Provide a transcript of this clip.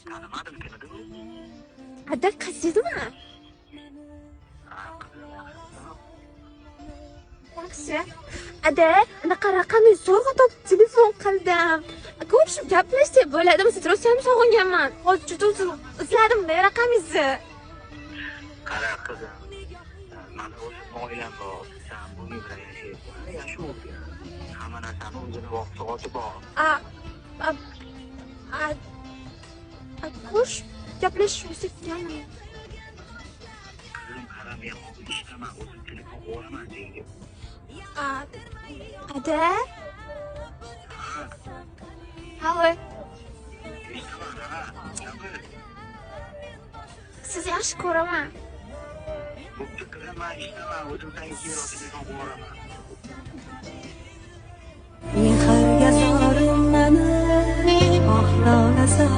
Tanimadim, kim edi bu? Ada, qiz edimi? Ha, qizim, yaxshimisan? Yaxshi. Ada, anaqa raqamingizni zo'rg'a topib telefon qildim. Ko'rishib gaplashsak bo'ladimi? Sizni rosa ham sog'inganman. Hozir juda uzun izladim-da raqamingizni. Qara, qizim. Mani o'zim oilam bor. San bunga bilan yashaysan. Yaxshi o'rgan. Hamma narsani o'zini vaqt soati bor. A, a, a, a ko'rishib gaplashsak degandim. Qizim, qara, men hozir ishdaman, o'zim telefon qilaman senga. A, ada? Ha, Halo. eshitaman, ha. Gapir. Sizni yaxshi ko'raman. Bo'pti, qizim, men ishdaman, o'zim senga keyinroq telefon qilaman. Mehrga zorim mani, oh, lolazor.